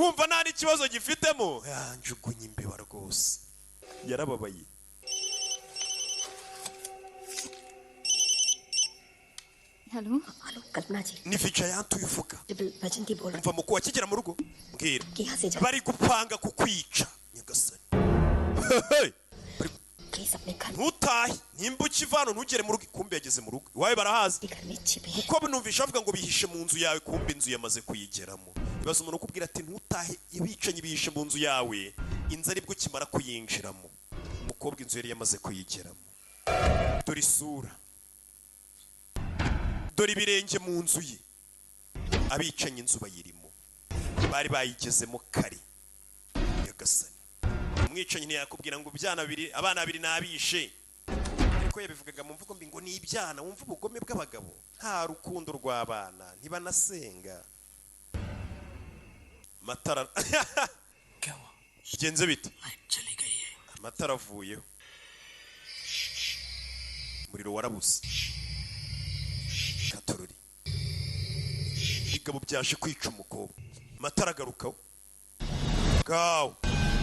Wumva nta n'ikibazo gifitemo. Yanjugunye imbeba rwose, yarababaye. Hello. Hello Kalpana ji. Ni Vijayanti ubivuga. Bajanti बोल Umva muku wakigera mu rugo mbwira. यहाँ से जा। Bari gupanga kukwica, nyagasani. Please अपने घर Ntutahe nimba ukiva hano, ntugere mu rugo. Kumbe yageze mu rugo iwawe barahazi, घर में छिपे हैं। kuko numvisha avuga ngo bihishe mu nzu yawe. Kumbe inzu yamaze kuyigeramo. Ibaza umuntu ukubwira ati ntutahe, ibicanyi bihishe mu nzu yawe, inzu aribwo ukimara kuyinjiramo. Umukobwa inzu yari yamaze kuyigeramo. Dore isura, dore ibirenge mu nzu ye. Abicanyi inzu bayirimo, bari bayigezemo kare. Nyagasani, umwicanyi ntiyakubwira ngo ibyana bibiri, abana babiri nabishe, ariko yabivugaga mu mvugo mbi ngo ni ibyana. Wumva ubugome bw'abagabo, nta rukundo rw'abana, ntibanasenga. Amatara bigenze bite? Amatara avuyeho, umuriro warabuze. Katorori, ibigabo byaje kwica umukobwa. Amatara agarukaho gawo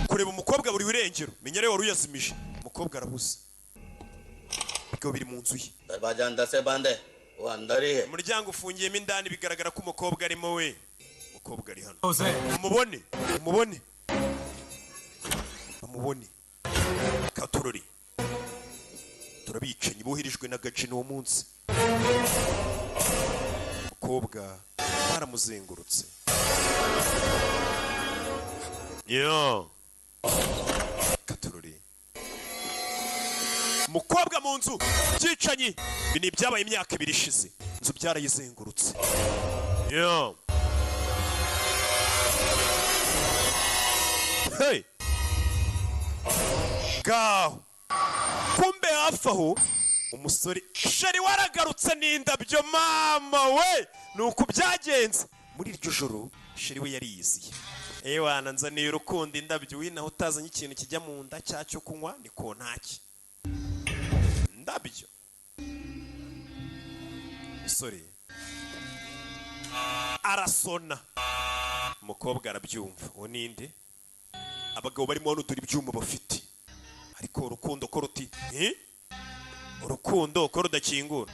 kureba umukobwa buri irengero. Menya rero wari uyazimije. Umukobwa arabuze, ibigabo biri mu nzu ye. दरवाजा अंदर से बंद है, वो अंदर ही है। Umuryango ufungiyemo indani, bigaragara ko umukobwa arimo we. Umukobwa ari hano, umubone, umubone, umubone. Katorori, turabicanyi boherejwe na gacino uwo munsi. Umukobwa baramuzengurutse yo. Katorori, umukobwa mu nzu byicanyi. Ibi ni ibyabaye imyaka 2 ishize, inzu byarayizengurutse yo. Hey! Ngaho kumbe hafi aho umusore sheri waragarutse n'indabyo. Mama we, ni uku byagenze muri iryo joro. Sheri we yariyiziye. Ewana nzaniye urukundo, indabyo. Winaho utazanye ikintu kijya mu nda cyacyo kunywa ni kontaki ndabyo. Umusore arasona, umukobwa arabyumva. Uwo ninde? Abagabo barimo hano, dore ibyuma bafite, ariko urukundo ko ruti, eh? Urukundo ko rudakingura.